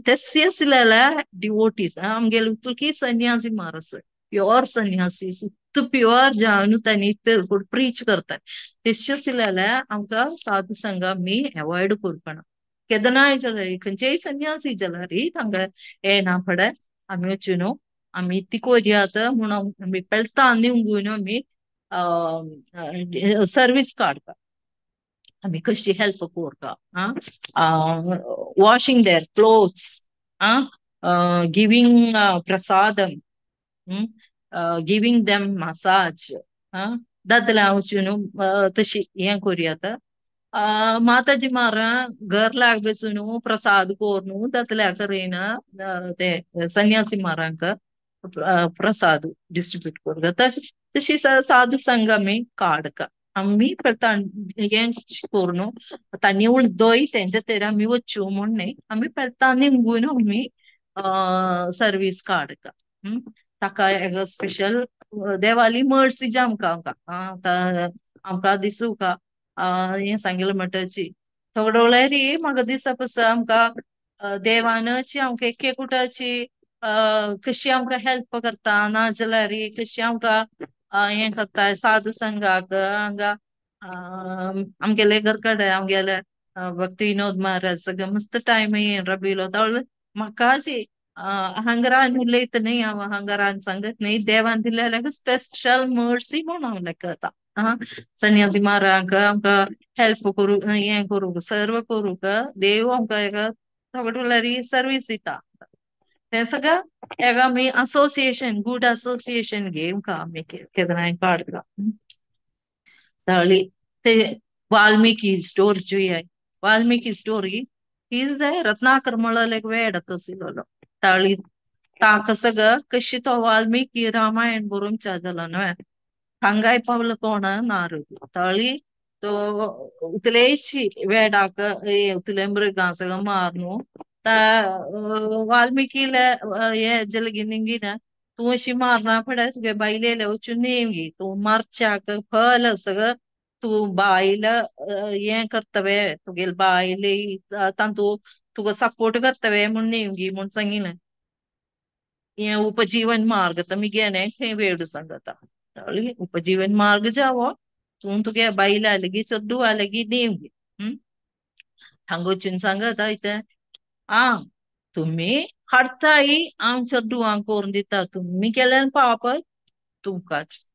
तस्य आशिल्ले डिवोटीज आमगेले उतुलकी संन्यासी मारस प्युअर संन्यासी सुत्त प्युअर जावन तांणी प्रीच करतात तशें आशिल्ले आमकां साधू संघ आमी अवॉयड करपना. केदनाय जाल्यार खंयचेय संन्यासी जाल्यार तांकां येना फुडें आमी वचून आमी ती कोरयात म्हणून आमी पेलता आनी उंगून आमी सर्वीस काडटा आमी कशी हेल्प करता washing their clothes giving prasadam giving them massage दादल्या वचून तशी हें करुयात. माताजी मार घर लाग बेसून प्रसाद कोरनू ततल्या करीन ते संन्यासी मारांक प्रसाद डिस्ट्रीब्यूट करूं. तशी साधू संघ आमी काडका आमी हें करून तांणी उळदोय तेंच्या तेर आमी वच्चू म्हूण न्ही, आमी तांणी आमी सर्वीस काडका. ताका एक स्पेशल देवाली मर्सी जी आमकां आमकां आमकां दिसूं का हें सांगिल्लें म्हणटची थोडो म्हाका दिसता पसा आमकां देवानची आमकां एक एकूटाची कशी आमकां हेल्प करता, नाजाल्यार कशी आमकां हें करता साधू संघाक. हांगा आमगेले घर कडेन आमगेले भक्ती विनोद महाराज सगळें मस्त टायम रबिलो. तवळ म्हाका अशी हांगा उलयत न्ही हांव, हांगा सांगत न्ही, देवान दिल्ल्या स्पेशल मर्सी म्हूण हांव लेखता. संन्यासी महाराजांक आमकां हेल्प करूंक हें करूंक सर्व करूंक देव आमकां एक थोडे सर्वीस दिता. तें सगळें एक आमी असोसिएशन गूड असोसिएशन घेवंक आमी केन्नाय काडटा. ताळी ते वाल्मिकी स्टोरी चोयाय, Valmiki story is the Ratnakar म्हळ्यार एक वेड आशिल्लो. ताळी ताका सगळं कशी तो वाल्मिकी रामायण बरोवच्या जालो न्हय, हांगाय पावलो कोण नारद. ताळी तो उतलेची वेडाक उतले मृगां सगळं मारनू वाल्मिकीले हे जलगी निंगिना तूं अशी मारना फुडें तुगे बायलेले वचून नेवगी तूं मारच्याक फल सगळं तूं बायल हें करतवे तुगेले बायले तांतू तुका सपोर्ट करतवे म्हूण नेवगी म्हूण सांगिल्लें. हें उपजीवन मार्ग तुमी गेले खंय वेडू सांगता उपजीवन मार्ग जावो तूं तुगे बायला लेगी चेडवा लेगी नेवगी. हांगा वचून सांगता इतें आ तुमी हाडताय हांव चेडवांक करून दिता, तुमी केल्यार पाप तुमकांच,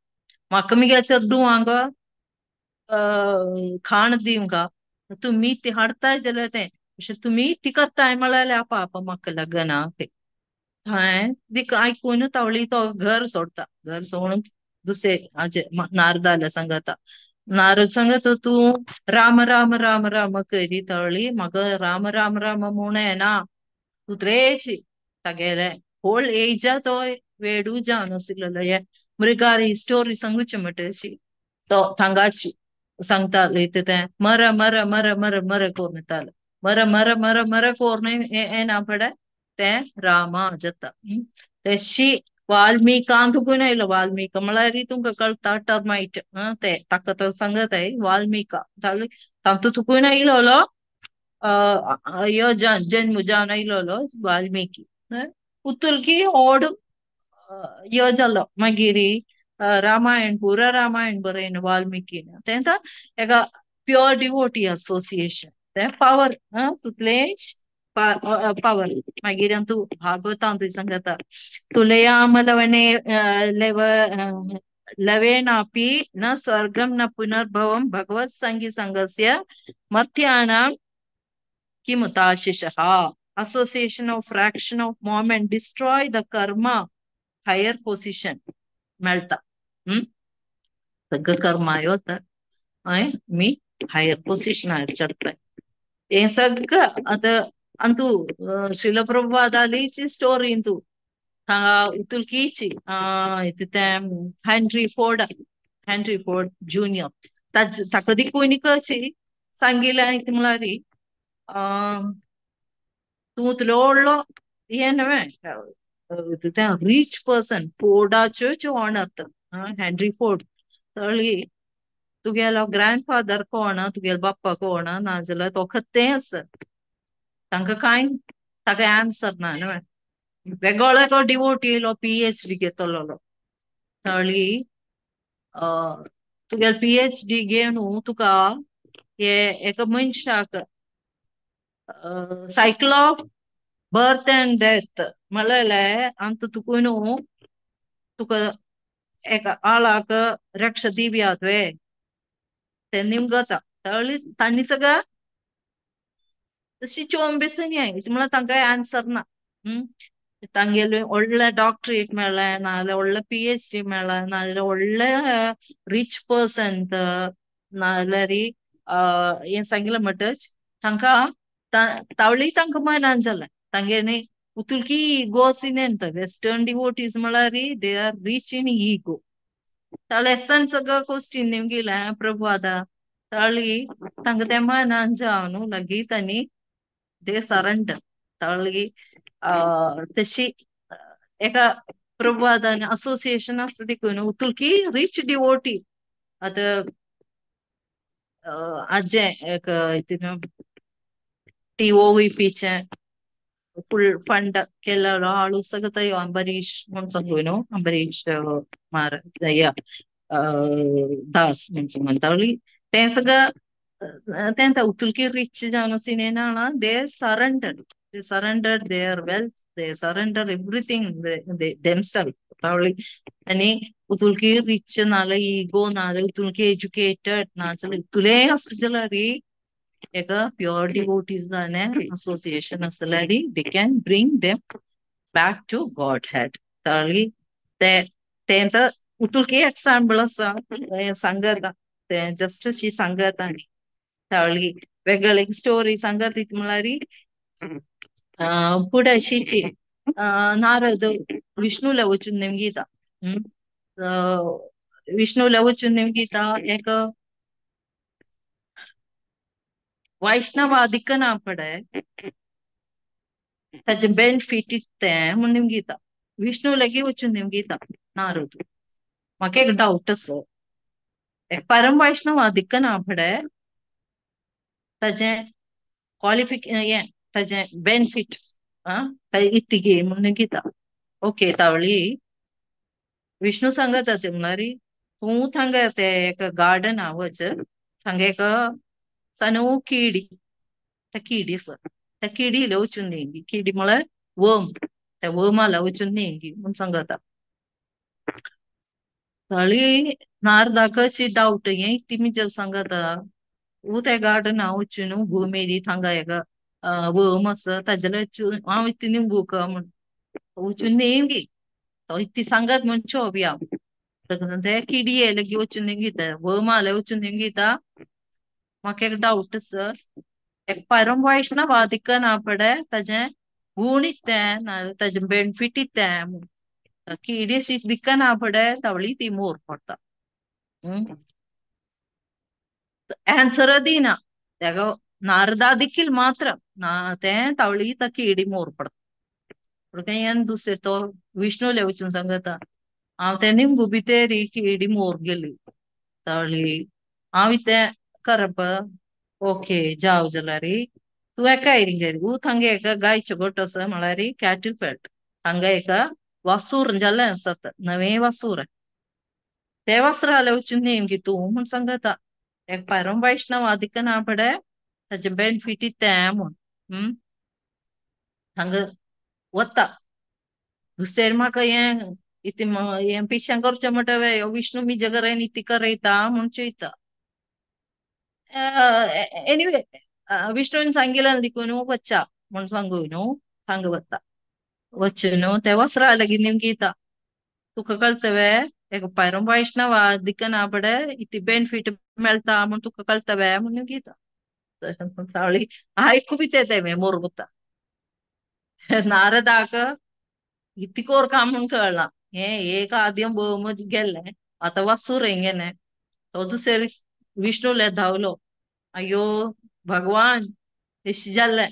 म्हाका मुगे चेडवांक खाण दिवंका तुमी ती हाडताय जाल्यार तें अशें तुमी ती करताय म्हळ्यार पाप म्हाका लागना. हांवें आयकून तावळी तो घर सोडटा, घर सोडून दुसरे हाजे नारदाले सांगता. नारद सांगता तूं राम राम राम राम करी तळी म्हाका राम राम राम म्हूण येना तूं त्रेशी तागेले होल एजा तो वेडू जावन आशिल्लो. हे मृगारी स्टोरी सांगूची म्हणटा तो थांगाची सांगताले तें मर मर मर मर मर करून येताले, मर मर मर मर करून येना फुडें तें रामा जाता. तेशी वाल्मिकान तुकून आयलो. वाल्मिक म्हळ्यार तुमकां कळटा टर्मायट ते ताका तो सांगत वाल्मिका तातूंत तुकून आयलोलो यो जन्म जावन आयलोलो वाल्मिकी. उतुलकी ओड यो जालो मागीर रामायण पुरा रामायण बरयन वाल्मिकीन. तें एका प्योर डिवोटी असोसिएशन तें पावर तुतलें पावर. मागीर तूं भागवतांत सांगता तुलयाम लवणे लवेनापि न स्वर्गम न पुनर्भवम भगवत संगी संगस्य मर्त्यानां किमुताशिषः. Association of fraction of moment destroy the karma higher position मेळटा. सगळं कर्मायो तर मी हायर पोजिशनार चडटाय. हें सगळं आतां अंतू श्रील प्रभुपादालीची स्टोरी इंतू हांगा उतुलकीची तें Henry Ford, Henry Ford junior ताका देखून कशी सांगिल्लें म्हळ्यार तूं उतलो व्हडलो हें न्हय तें रीच पर्सन फोर्डाच्यो ऑनर हेनरी फोर्ड. तळी तुगेलो ग्रँड फादर कोण तुगेलो बाप्पा कोण नाजाल्यार तो खतें आसा तांकां कांय ताका आन्सर ना न्हय. वेगळो वेगळो डिवोटी येयलो PhD घेतलोलो. तळी तुगेलो PhD घेवन तुका हे एका मनशाक cycle of birth and death म्हणलें आनी तुका न्हू तुका एका आळाक रक्षा दिव्यात वे तें निमगता. तळी तांणी सगळं तशी चोंबेसनी म्हळ्यार तांकां आन्सर ना. तांगेले व्हडले डॉक्टरेट मेळ्ळें नाजाल्यार व्हडलें PhD मेळ्ळें नाजाल्यार व्हडले रीच पर्सन नाजाल्यार हें सांगिल्लें म्हणटच तांकां तावळी तांकां मनान जालें तांगे न्ही उतुलकी इगो आसिनेंत वेस्टर्न डिवोटीज म्हळ्यार they are rich in ego. तावळी एसन्स सगळं क्वेश्चन निमगिलें प्रभुपादा तावळी तांकां तें मनान जावन न्हू लागीं तांणी दे सरंडर. तावळी तशी एका प्रभुपादान असोसिएशन आसता देखून उतुलकी रिच डिवोटी. आतां आजें एक हितून टीओवीपीचें फुल फंड केल्लो आळू सगळं अंबरीश म्हूण सांगू न्हू अंबरीश महाराज या दास म्हूण सांगून तावळी तें सगळं तें उतुलकी रिच जावन आसिनेना they surrender, they surrender their wealth, they surrender everything themselves. तावळी आनी उतुलकी रिच नाल्यार इगो नाल्यार उतुलकी एज्युकेटेड नाजाल्यार इतुलें आसता जाल्यार एक प्युअर डिवोटीज जाणे असोसिएशन आसल्यार they can bring them back to Godhead. तावळी ते तें तर उतुलकी एग्जाम्पल आसा हें सांगता तें जस्ट अशी सांगता आनी तावळी वेगळे स्टोरी सांगत ती म्हळ्यार फुडें अशीची नारद विष्णूला वचून नेमगीता विष्णूला वचून नेमगीता एक वैष्णवादिक ना पडे ताचे बेनिफीट तें म्हूण निमगीता विष्णू लागीं वचून निमगीता नारद. म्हाका एक डावट आसा एक परम वैष्णवादिक ना पडे ताजें क्वॉलिफिके हें ताजें बेनिफीट इत्तिगे म्हूण निमगीता. ओके तावळी विष्णू सांगता ते म्हळ्यार तूं थांगा ते एक गार्डन आ वच थांगा एक सनो किडी त्या किडी आसा त्या किडीला वचून न्ही किडी म्हळ्यार वर्म त्या वर्माला वचून न्ही म्हूण सांगता. तावळी नारदाक अशी डावट हें तिमी जर सांगता तूं त्या गार्डना वचून भूमेरी थांगा एक वर्म आसा ताजे वचून हांव इतली निमगूक म्हूण वचून नेमगी तो इतली सांगत म्हूण चोवया हांव ते किडये लागीं वचून निमगीता वर्माले वचून निमगीता. म्हाका एक डावट आसा एक परम वैष्णवादिक ना पडे ताजें गूण इत्तें नाजाल्यार ताजें बेनिफीट इत्तें म्हूण किडी अशी दिक्कना पडे तावळी ती मोर पडटा आन्सर दिना ताका नारदा देखील मात्र ना तें तावळी ता किडी मोर पडटा. पूण दुसरे तो विष्णूले वचून सांगता हांव तें निमगू भितेरी किडी मोर गेली तावळी हांव इतें करप ओके जाव जाल्यार तूं एका हिंगेर थांगा एका गायचो गोठो आसा म्हळ्यार कॅटल फेट हांगा एका वासूर जालें आसा नवें वासूर ते वासराले वचून नेमकी तूं म्हूण सांगता एक परम वैष्णव ना पडे ताजें बेनिफीट तें म्हूण हांगा वता दुसरें म्हाका हें इती हें पिशें करचें म्हणटा विष्णू मिजे कडेन इती करयता म्हूण चोयता. एनिवे विष्णून सांगिल्लें देखून वच्चा म्हूण सांगू न्हू हांगा वता वच न्हू ते वस्त्रा लागीं निमगीता तुका कळतवे एक परम वैष्णव दिकना पडे इती बेनिफीट मेळटा म्हूण तुका कळतवे म्हूण निमगीता. तावळी आयकू बी तें मोर वता नारदाक इतकोर काम म्हूण कळ्ळां हें एक आद्यम भोम गेल्लें आतां वासूर गेलें तो दुसरे विष्णूले धांवलो अयो भगवान एश जालें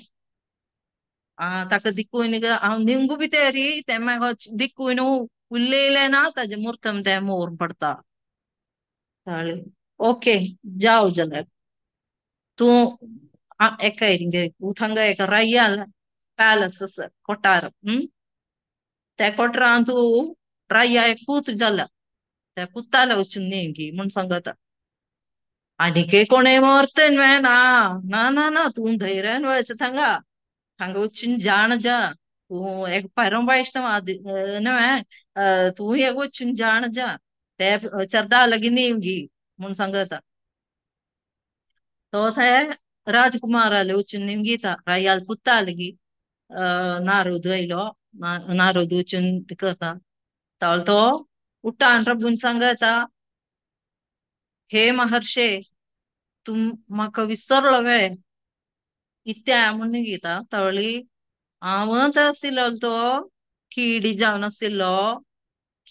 ताका दिकून हांव निमगू बी तेरी तें म्हाका दिकून उलयलें ना ताजें मुर्तम तें मोर पडटा. ओके जाव जाल्यार तूं एका हिंगे थांगा एका रायाल पॅलस आसा कोठार त्या कोठारान तूं राया एक पूत जाला त्या पुताला वचून नेमकी म्हूण सांगता. आनीक कोणें मरतन ना ना ना ना तूं धैर्यान वच थांगा हांगा वचून जाण जा तूं एक परम वैष्णव न्हय तूं एक वचून जाण जा ते चरदा लागीं नेमगी म्हूण सांगता. तो थंय राजकुमाराले वचून निमगीता रायाल पुता लागीं नारद आयलो नारद वचून करता तावळ तो उठान प्रभून सांगता हे महर्षे तूं म्हाका विसरलो वे इत्या म्हूण निगीता तवळी हांव आशिल्लो तो किडी जावन आशिल्लो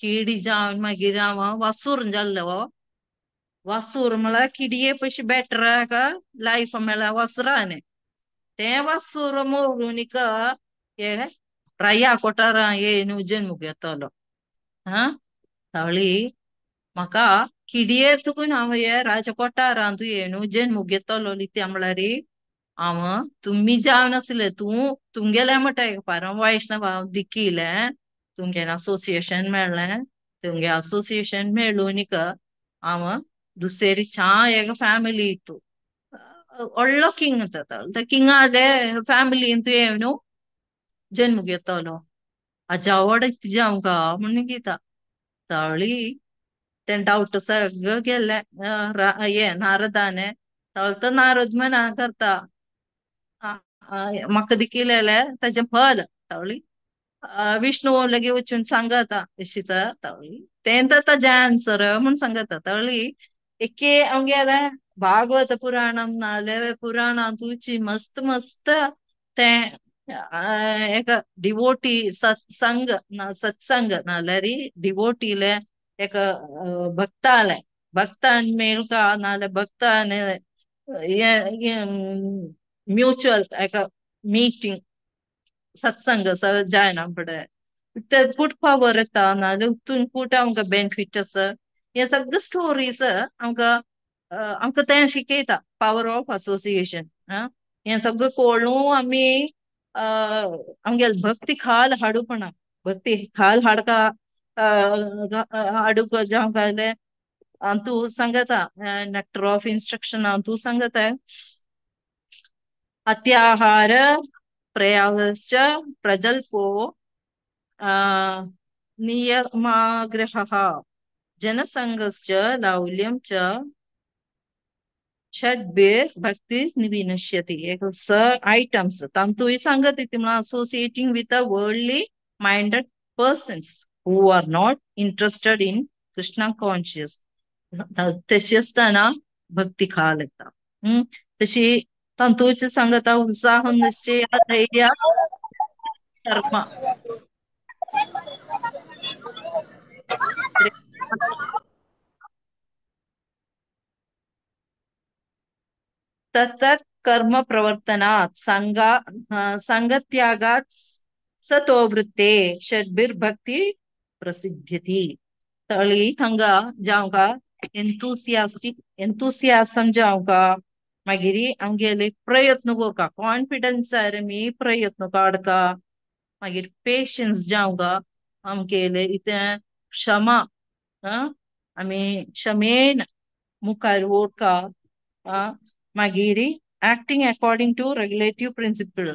किडी जावन मागीर हांव वासूर जाल्लो वासूर म्हळ्यार किडये पशी बेटर का लायफ म्हळ्यार वासुराने तें वासूर मोडून हे राया कोठारा येवन जन्म घेतलो. हा तवळी म्हाका किडये तुकून हांव हे राजा कोठारांत येवन जन्म घेतलो इत्या म्हळ्यार हांव तुमी जावन आसले तूं तुमगेलें म्हणटा परम वैष्णव हांव दिकिलें तुमगेलें असोसिएशन मेळ्ळें तुमगे असोसिएशन मेळून हांव दुसरी छा एक फॅमिली इत्तू व्हडलो किंग जाता किंगाले फॅमिलीन तूं येवन जन्म घेतलो अजावड इतली जावंक म्हूण निगीता. तवळी तें डावट सगळं गेलें हे नारदाने तवळ तो नारद मना करता म्हाका दिकिलेलें ताजें फल. तवळी विष्णू लगे वचून सांगता अशी तवळी तें तर ताजें आन्सर म्हूण सांगता. तवळी एके आमगेलें भागवत पुराणम नाल्यार पुराणांतूची मस्त मस्त तें एक डिवोटी सत्संग सत्संग नाल्यार डिवोटीले एक भक्ताले भक्तान मेळका नाल्यार भक्तान म्युच्युअल एक मीटिंग सत्संग जायना पडे ते कूट पावर येता नाल्यार उतून कूट आमकां बेनिफीट आसा. हे सगळे स्टोरीज आमकां आमकां तें शिकयता पावर ऑफ असोसिएशन. हें सगळें कळून आमी आमगेले भक्ती खाल हाडूपणा भक्ती खाल हाडका हाडूंक जावंक जालें तूं सांगता नेक्टर ऑफ इन्स्ट्रक्शन तूं सांगता अत्याहार प्रयासश्च प्रजल्पो नियमाग्रहः जनसंगश्च लौल्यं च षड्भिर् भक्ति निविनश्यति. एक स आयटम्स तांतूय सांगत ती म्हणल्यार associating with a worldly minded persons who are not interested in Krishna conscious तशी आसतना भक्ती खाल येता. तशी तांतूच सांगता उत्साह निश्चय धैर्य कर्म तत्तत् कर्म प्रवर्तनात् संगा संगत्यागात् सतो वृत्ते षड्भिर्भक्ति प्रसिद्ध्यति. तळी थंगा जावंका एन्थुसियास्टिक एन्थुसियासम जावंका मागीर आमगेले प्रयत्न करका कॉन्फिडन्स मी प्रयत्न काडका मागीर पेशन्स जावंका आमगेले इतें क्षमा आमी क्षमेन मुखार व्हरका मागीर acting according to regulative principle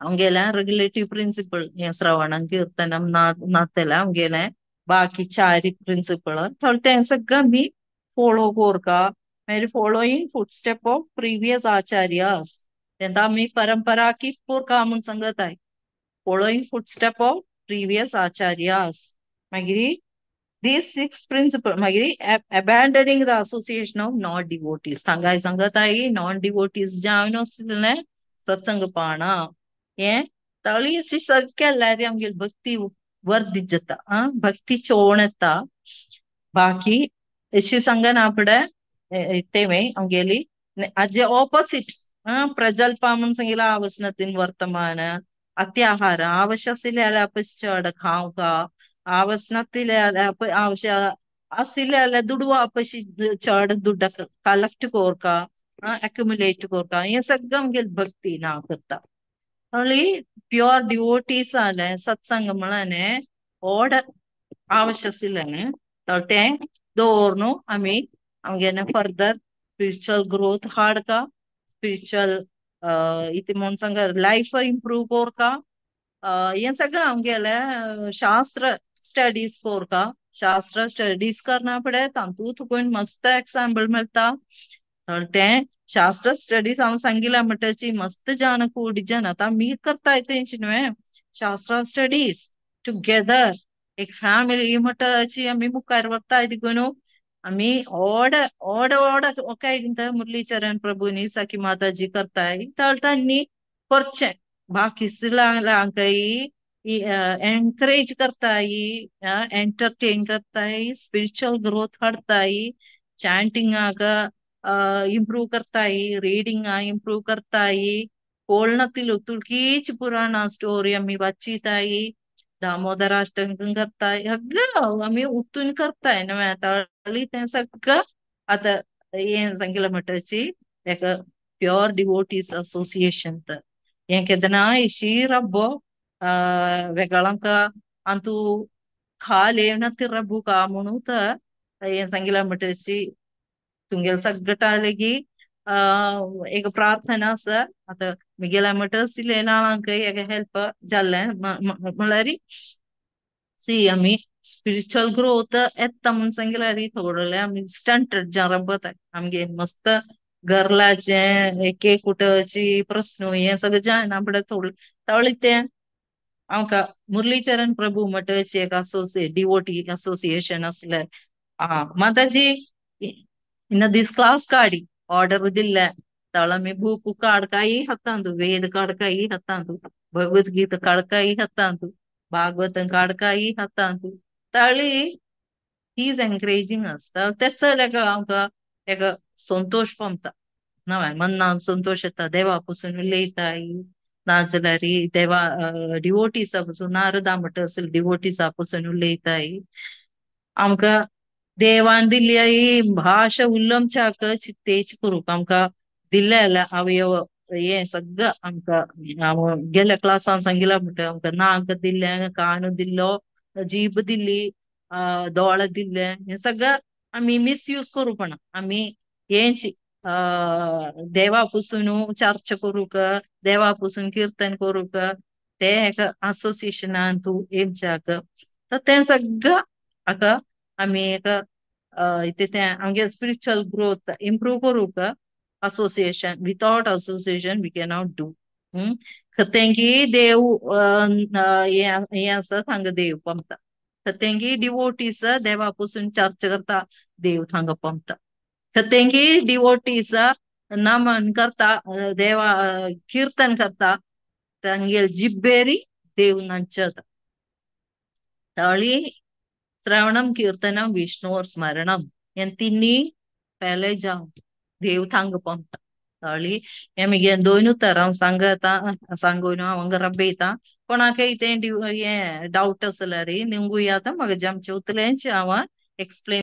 आमगेलें रेगुलेटिव्ह प्रिंसिपल हें श्रवणम कीर्तनम नातेलें आमगेलें बाकी चारी प्रिंसिपल थोडे तें सगळें आमी फोलो करका मागीर following footstep of previous acharyas तेंका आमी परंपरा कीप करका म्हूण सांगताय following footstep of previous acharyas. मागीर These six principles, मागीर abandoning the association of non-devotees. सांगाय सांगताय non-devotees जावन आसलें सत्संग पाणा हें तळी अशी सगळें केल्यार आमगेली भक्ती वर्धित जाता. भक्ती चोण येता. बाकी अशी सांगना फुडें तें आमगेली आजे ऑपोसीट प्रजल्पा म्हूण सांगिला आवसनतीन वर्तमान अत्याहार आवश्य आशिल्ले चड खावंका आवसनतिले आवश्य आशिल्ले दुडवा पशी चड दुड्ड कलेक्ट करका अक्युमुलेट करका हें सगळें आमगेली भक्ती ना करता. only pure devotees आले सत्संग म्हळ्यार व्हड आवश्य आशिल्लें तें दवरून आमी आमगेलें फर्दर स्पिरिच्युअल ग्रोथ हाडका स्पिरिच्युअल इतें म्हूण सांग लायफ इम्प्रूव करका हें सगळें आमगेलें शास्त्र स्टडीज करका शास्त्र स्टडीज करना फुडें तातूंत तुका मस्त एग्जाम्पल मेळटा. तें शास्त्र स्टडीज हांव सांगिलां म्हणटची मस्त जाण कोडी जाण आतां आमी करताय तेंची न्हय शास्त्र स्टडीज टुगेदर एक फॅमिली म्हणटाची आमी मुखार व्हरताय देखून आमी ओड ओड ओड काय मुरलीचरण प्रभूनी सखी माताजी करताय तांणी करचें बाकी एनकरेज करताई, एंटरटेन करताई, स्पिरिचुअल ग्रोथ हाडताई, चांटिंग आग इंप्रूव करताई, रीडिंग इंप्रूव करताई, कोळणतील तुळकीच पुराण स्टोरी आम्ही वाचिताई, दामोदराष्टकं करताय, सगळं आम्ही उतून करताय नव्हे ताळी तें सगळं. आतां हें सांगितलं म्हणटची एक प्योर डिवोटीज असोसिएशन तर हें केदना इशी रब्बो वेगळांका अंतू खाल येवना रब्बू का म्हणून तर हें सांगितलं म्हणटची तुमगेल सगळं लेगी एक प्रार्थना आसा. आतां मिगेला म्हणटा नाळांक एक हेल्प जाल्लें म्हळ्यार सी आमी स्पिरिच्युअल ग्रोथ येता म्हूण सांगितल्यार थोडले आमी स्टंटेड जावन आमगे मस्त गर्लाचें एक एक कुटची प्रश्न हें सगळें जायना बट थोडे तावळी तें आमकां मुरलीचरण प्रभू मठाची एक डिवोटी असोसिएशन आसलें. आ माताजी इन्न दीस क्लास काडी ऑर्डर दिल्ले तावळ आमी बूक काडकाई हातांतू, वेद काडकाई हातांतू, भगवद्गीता काडकाई हातांतू, भागवत काडकाई हातांतू. ताळी he is encouraging अस. तेसर एक आमकां एक संतोश पावता नव्या मनान संतोश येता देवा पसून उलयताय नाजाल्यार देवा डिवोटीसा पसून नारदा म्हट असेल डिवोटीसा पसून उलयताय. आमकां देवान दिल्ली ही भाशा उल्लमच्याक चित्तेच करूंक आमकां दिल्ले अवयव हें सगळं आमकां गेल्या क्लासान सांगितलं म्हणटा आमकां नाक दिल्लें, कान दिल्लो, जीभ दिल्ली, दोळे दिल्ले, हें सगळं आमी मिसयूज करूपणा. आमी हेंच देवा पसून चर्चा करूंक, देवा पसून कीर्तन करूंक, ते एक असोसिएशनान तूं येवच्याक तर तें सगळं हाका आमी एक तें आमगे स्पिरिच्युअल ग्रोथ इम्प्रूव करूंक association, without association we cannot do. खतेंगी देव हें आसा थांगा देव पमता, खतेंगी डिवोटीस देवा पसून चर्चा करता देव थांगा पमता, खतेंगी डिवोटीस नमन करता देवा कीर्तन करता तांगेल जिब्बेरी देव नाचता. ताळी श्रवणम कीर्तनम विष्णुर स्मरणम हें तिन्ही पहले जाव देव थांग पमता. ताळी हें मगे दोनू तरां सांगता सांगून हांव रब्बयता कोणाकय तें हें डावट आसल्यार निंगूया आतां म्हाका जमचें उतलेंच हांव एक्सप्लेन.